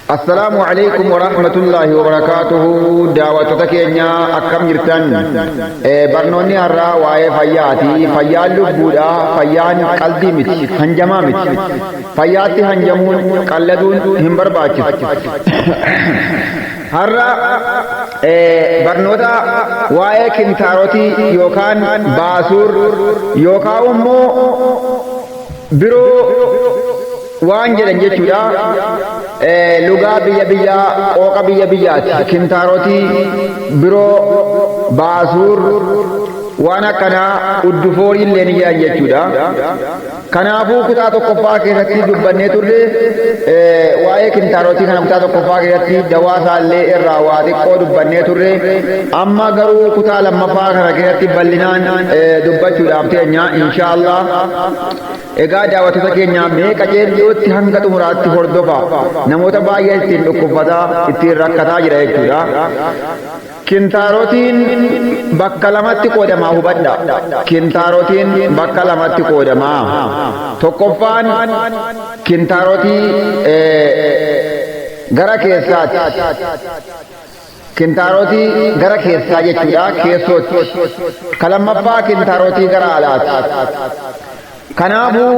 Assalaamu alaikum warahmatullaahi wabarakaatuhu. Daawwattoota keenya, akkam jirtan? Barnoonni har'aa waa'ee fayyaati. Fayyaan lubbuudha. Fayyaan qalbii miti, hanjamaa miti. Fayyaatti hanjamuun, qalladuun hin barbaachisu. Har'a barnoota waa'ee kintaarotii yookaan baasuur yookaan immoo biroo waan jedhan jechuudha. Lugaa biyya biyyaa, qooqa biyya biyyaati. Kintaarotii, biroo, baasuur, waan akkanaa, uddufoorii illee ni jedhan jechuudha. Kanaafuu kutaa tokkoffaa keessatti dubbannee turre waa'ee kintaarotii kana. Kutaa tokkoffaa keessatti dawaa isaallee irraa waa xiqqoo dubbannee turre. Amma garuu kutaa lammaffaa kana keessatti bal'inaan dubbachuudhaaf teenya, inshaallah. Egaa daawwattoota keenya, mee qajeellootti hanga xumuraatti hordofa. Namoota baay'ee ittiin dhukkubfataa, ittiin rakkataa jira jechuudha. Kintaarotiin bakka lamatti qoodamaa, hubadha. Kintaarotiin bakka lamatti qoodamaa. Tokkoffaan kintaarotii gara keessaati. Kintaarotii gara keessaa jechuudha, keessootti. Ka lammaffaa kintaarotii gara alaati. Kanaafuu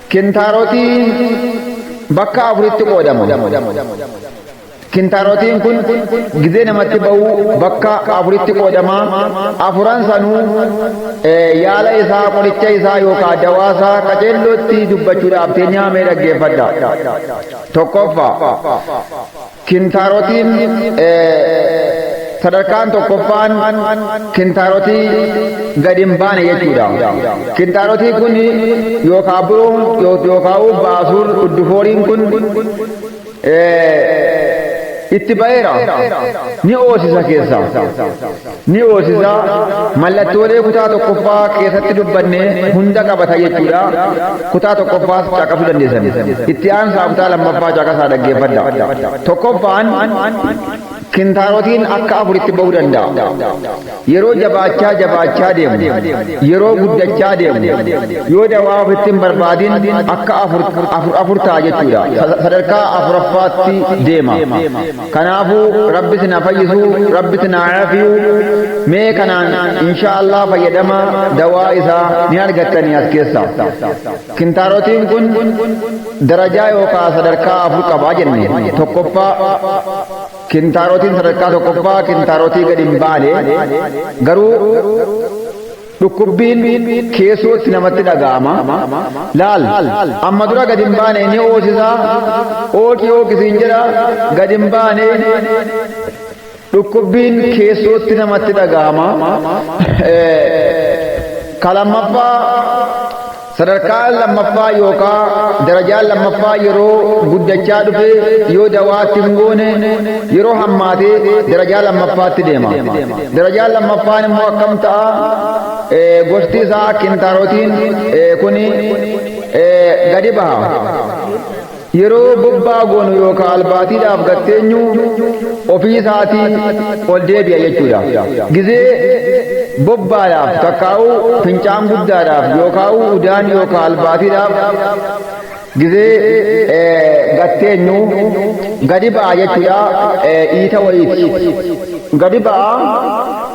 kintaarotiin bakka afuritti qoodama. Kintaarotiin kun gizee namatti ba'u bakka afuritti qoodama. Afuran sanuu yaala isaa, qoricha isaa yookaan dawaa isaa qajeellootti dubbachuudhaaf teenyaa, mee dhaggeeffadha. Tokkoffaa, kintaarotiin sadarkaan tokkoffaan kintaarotii gadi hin baane jechuudha. Kintaarotii kun yookaan biroon yookaan baasuun, uddufooriin kun itti ba'eera. Ni oosisa keessa. Ni oosisa. Mallattoolee kutaa tokkoffaa keessatti dubbanne hunda qabata jechuudha. Kutaa tokkoffaas caqasuu dandeessan. Itti aansaa kutaa lammaffaa caqasaa dhaggeeffadha. Tokkoffaan, kintaarotiin akka afuritti ba'uu danda'a. Yeroo jabaachaa jabaachaa deemu, yeroo guddachaa deemu, yoo dawaa ofitti hin barbaadin akka afur afur afur ta'a jechuudha. Sadarkaa afuraffaatti deema. Kanaafuu Rabbi isin haa fayyisu, Rabbi isin haa aafiyu. Mee kanaan insha Allah fayyadama, dawaa isaa ni argattanii as keessa. Kintaarotiin kun darajaa yookaan sadarkaa afur qabaa jenne. Tokkoffaa, kintaarotiin sadarkaa tokkoffaa kintaarotii gadi hin baane, garuu dhukkubbiin keessootti namatti dhaga'ama. Laal, amma dura gadi hin baane, ni oosisa, ooqii ooqisiin jedha, gadi hin baane, dhukkubbiin keessootti namatti dhaga'ama. Ka lammaffaa, sadarkaa lammaffaa yookaan darajaan lammaffaa, yeroo guddachaa dhufe, yoo dawaatti hin goone, yeroo hammaatee darajaa lammaffaatti deema. Darajaan lammaffaan immoo akkam ta'a? Gosti isaa kintaarotiin kuni gadi baha. Yeroo bobbaa goonu yookaan albaatiidhaaf gatteenyu ofii isaatii ol deebi'a jechuudha. Gizee bobbaadhaaf takkaa'uu fincaan guddaadhaaf yookaan udaan yookaan albaatiidhaaf gizee gatteenyu gadi ba'a jechuudha, dhiita wayiiti. Gadi ba'a,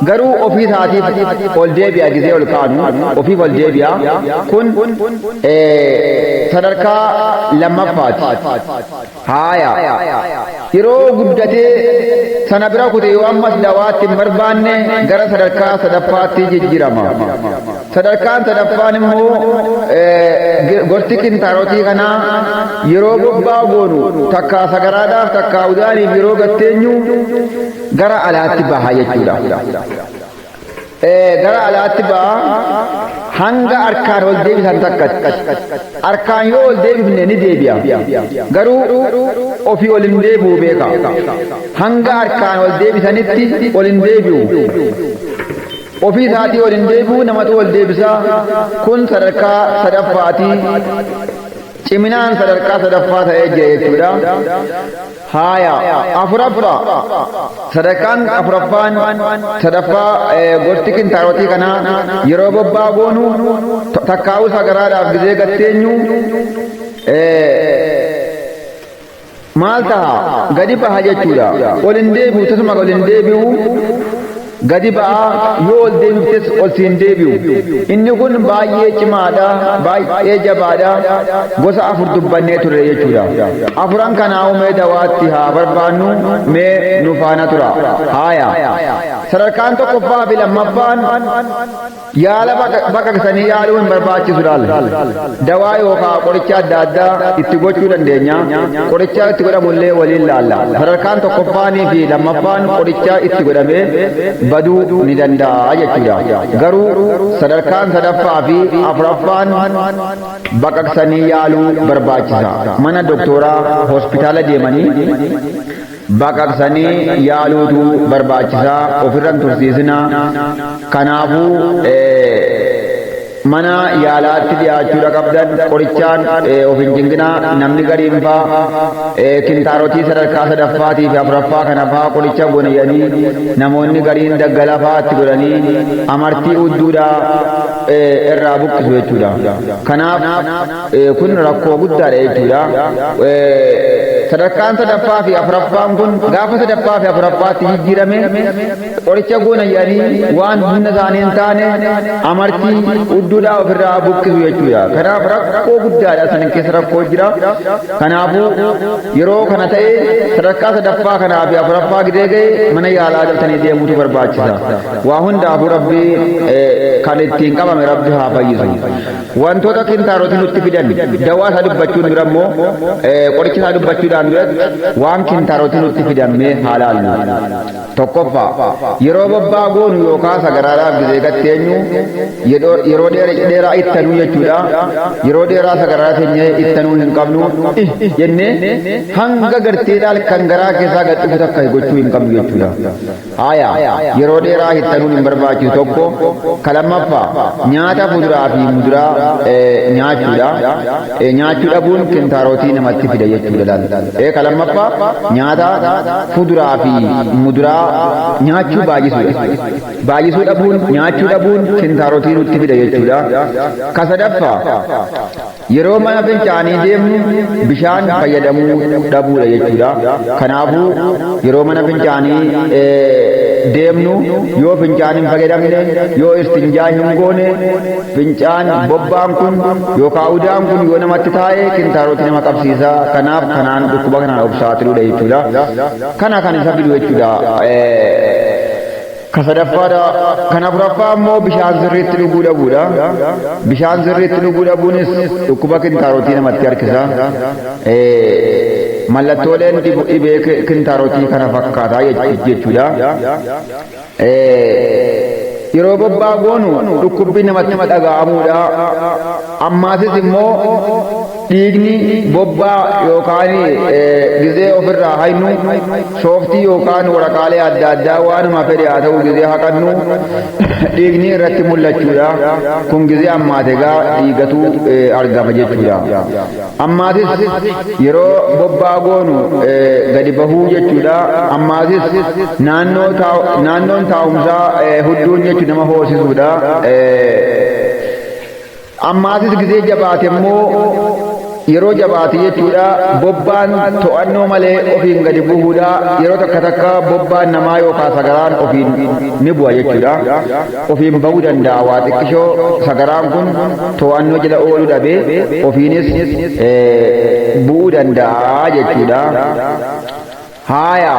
garuu ofii isaatiif ol deebi'a. Gizee ol kaanu ofiif ol deebi'a. Kun sadarkaa lammaffaati. Haaya, yeroo guddatee sana bira kute, yoo ammas dawaatti hin barbaanne, gara sadarkaa sadaffaatti jijjiirama. Sadarkaan sadaffaan immoo gosti kintaarotii kanaa yeroo bobbaa goonu, takkaa sagaraadhaaf takkaa udaaniif yeroo gatteenyu, gara alaatti baha jechuudha. Gara alaatti baha hanga harkaan ol deebisan takkatti. Harkaan yoo ol deebifne ni deebi'a. Garuu ofii ol hin deebi'u, beeka. Hanga harkaan ol deebisanitti ol hin deebi'u. Ofii isaatii ol hin deebi'u, namatu ol deebisaa. Kun sadarkaa sadaffaati. Ciminaan sadarkaa sadaffaa ta'ee jira jechuudha. Haaya, afuraffaa, sadarkaan afuraffaan, sadaffaa gosti kintaarotii kanaa yeroo bobbaa goonu takkaa'uu sagaraadhaaf gizee gatteenyu Maal taha? Gadi baha jechuudha. Ol hin deebi'u, tasuma ol hin deebi'u. Gadi ba'aa, yoo ol deebiftes ol siin deebi'u. Inni kun baay'ee cimaadha, baay'ee jabaadha. Gosa afur dubbannee turre jechuudha. Afuran kanaa mee dawaatti haa barbaannu, mee nu faana tura. Haaya. Sadarkaan tokkoffaa fi lammaffaan yaala baqaqsanii yaaluu hin barbaachisu laal. Dawaa yookaan qoricha adda addaa itti gochuu dandeenya. Qoricha itti godhamullee waliin laalla. Sadarkaan tokkoffaanii fi lammaffaan qoricha itti godhamee baduu ni danda'a jechuudha. Garuu sadarkaan sadaffaa fi afuraffaan baqaqsanii yaaluu barbaachisa. Mana doktooraa, hospitaala deemanii baqaqsanii yaaluutu barbaachisaa, ofirran tursiisinaa. Kanaafuu mana yaalaatti dhiyaachuudha qabdan, qorichaan of hin cinqinaa. Namni gariin faa kintaarotii sadarkaa sadaffaatii fi afuraffaa kana faa qoricha gonayanii, namoonni gariin daggala faa itti godhanii amartii udduudhaa irraa buqqisu jechuudha. Kanaaf kun rakkoo guddaadha jechuudha. Sadarkaan sadaffaa fi afuraffaan kun gaafa sadaffaa fi afuraffaatti jijjiirame, qoricha goonayanii waan humna isaanii hin taane amartii udduudhaa ofirraa buqqisu jechuudha. Kanaaf rakkoo guddaadha, san keessa rakkoo jira. Kanaafuu yeroo kana ta'e, sadarkaa sadaffaa kanaa fi afuraffaa gidee ga'e, mana yaalaa daftanii deemuutu barbaachisa. Waa hundaafuu Rabbi kan ittiin qabame Rabbi haa fayyisu. Wantoota kintaarotii nutti fidan, dawaa isaa dubbachuun dura immoo, qoricha isaa dubbachuudhaan duratti waan kintaarotii nutti fidan mee haa laallu. Tokkoffaa, yeroo bobbaa goonu yookaan sagaraadhaaf gizee gatteenyu yeroo dheeraa ittanuu jechuudha. Yeroo dheeraa sagaraa teenyee ittanuu hin qabnu jennee hanga garteedhaan kan garaa keessaa gad dhufu takka gochuu hin qabnu jechuudha. Haaya, yeroo dheeraa hittanuun hin barbaachisu tokko. Ka lammaffaa, nyaata fuduraa fi muduraa nyaachuudha. Nyaachuu dhabuun kintaarotii namatti fida jechuudha laal. Ka lammaffaa, nyaata fuduraa fi muduraa nyaachuu baay'isuudha. Baay'isuu dhabuun, nyaachuu dhabuun kintaarotii nutti fida jechuudha. Ka sadaffaa, yeroo mana fincaanii deemnu bishaan fayyadamuu dhabuudha jechuudha. Kanaafuu yeroo mana fincaanii deemnu yoo fincaan hin fayyadamne, yoo istinjaa hin goone, fincaan bobbaan kun yookaan udaan kun yoo namatti taa'e kintaarotii nama qabsiisa. Kanaaf kanaan dhukkuba kanaan of saaxiluudha jechuudha. Kana kan isa fidu jechuudha. Ka sadaffaadha. Kan afuraffaa immoo bishaan sirriitti dhuguu dhabuudha. Bishaan sirriitti dhuguu dhabuunis dhukkuba kintaarotii namatti harkisa. Mallattooleen dhibee kintaarotii kana fakkaataa jechuudha. Yeroo bobbaa goonu dhukkubbi namatti dhaga'amuudha. Ammaasis immoo dhiigni bobbaa yookaan gizee ofirraa haynu sooftii yookaan waraqaalee adda addaa waanuma fedhe haa ta'u, gizee haqannu dhiigni irratti mul'achuudha. Kun gizee ammaate egaa dhiigatu argama jechuudha. Ammaasis yeroo bobbaa goonu gadi bahuu jechuudha. Ammaasis naannoon taa'umsaa hudduun jechuun nama hoosisuudha. Ammaasis gizee jabaate immoo, yeroo jabaate jechuudha, bobbaan to'annoo malee ofiin gadi bu'uudha. Yeroo takka takka bobbaan namaa yookaan sagaraan ofiin ni bu'a jechuudha. Ofiin bahuu danda'a, waa xiqqishoo sagaraan kun to'annoo jala ooluu dhabee ofiinis bu'uu danda'a jechuudha. Haaya,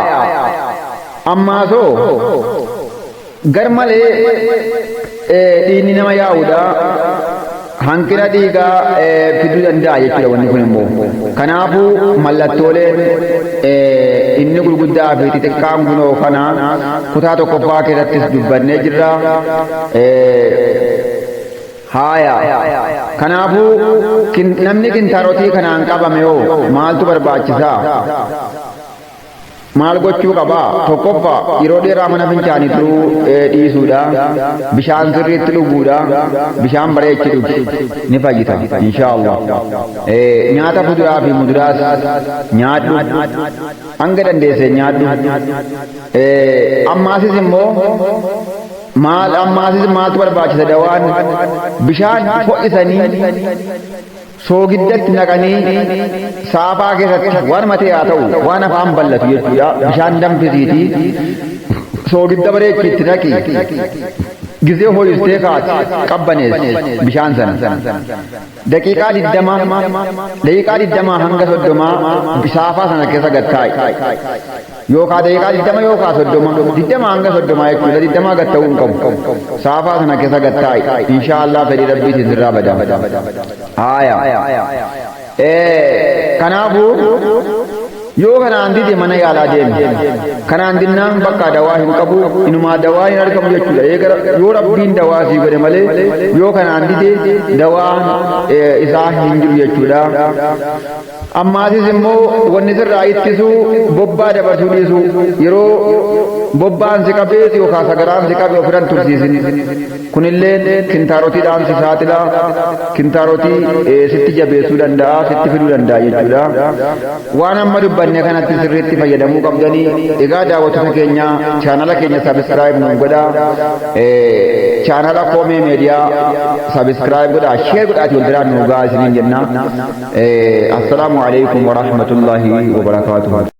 ammaasoo gar malee dhiigni nama yaa'uudha. Hanqina dhiigaa fiduu danda'a jechuudha wanni kun immoo. Kanaafuu mallattooleen inni gurguddaa fi xixiqqaan kunoo kana kutaa tokkoffaa keessattis dubbannee jirra. Haaya, kanaafuu namni kintaarotii kanaan qabame hoo maaltu barbaachisaa? Maal gochuu qabaa? Tokkoffaa, yeroo dheeraa mana fincaanii turuu dhiisuudha. Bishaan sirriitti dhuguudha. Bishaan bareechi dhugi, ni fayyita inshaallah. Nyaata fuduraa fi muduraas nyaadhu, hanga dandeesse nyaadhu. Ammaasis immoo maal, ammaasis maaltu barbaachisa? Dawaan bishaan ho'isanii Soogiddatti naqanii saafaa keessatti waan matee haa ta'u waan afaan ballatu jechuudha. Bishaan danfisiitii soogidda bareechiitti naqi. Gizee ho'istee kaati qabbaneessi bishaan sana. Daqiiqaa 20, daqiiqaa 20 hanga 30 saafaa sana keessa gad taa'i. Yookaa daqiiqaa 20 yookaa 30, 20 hanga 30 jechuudha, 20 gad ta'uu hin qabu. Saafaa sana keessa gad taa'i. Inshaa Allah fedhii Rabbiitiin sirraa bada. Haaya. Kanaafuu yoo kanaan dide mana yaalaa deemi. Kanaan dinnaan bakka dawaa hin qabu, inumaa dawaa hin argamu jechuudha. Eega yoo Rabbiin dawaa sii godhe malee yoo kanaan dide dawaan isaa hin jiru jechuudha. Ammaasis immoo wanni sirraa ittisu bobbaa dabarsuu dhiisuu. Yeroo bobbaan si qabees yookaan sagaraan si qabe ofirran tursiisin. Kunilleen kintaarotiidhaan si saaxila, kintaarotii sitti jabeessuu danda'a, sitti fiduu danda'a jechuudha. Waan amma dubbanne kanatti sirriitti fayyadamuu qabdanii. Egaa daawwattoota keenya, chaanala keenya subscribe nuuf godhaa. Chaanala Koomee Meediyaa subscribe godhaa, share godhaatii wal biraan nuu gahaa isiniin jenna. Assalaamu alaikum warahmatullahi wabarakaatuhu.